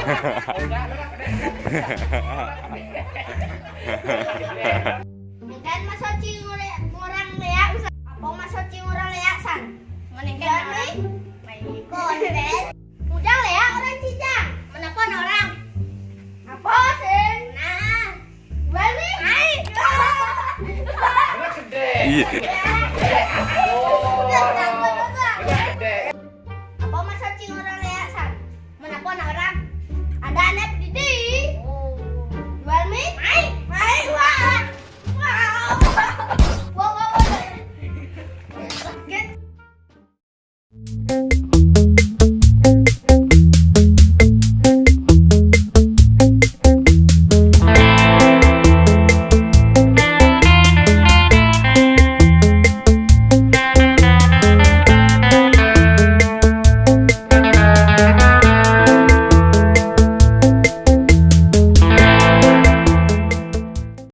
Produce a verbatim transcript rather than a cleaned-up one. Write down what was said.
Kan Mas Oci ngure-, ngurang léak, San. Apa Mas Oci ngurang léak, San? Mending kan orang. Konten. Udah léak orang Cijang. Menapa orang? Apa, Sin? Nah. Balik. Hai. Iya.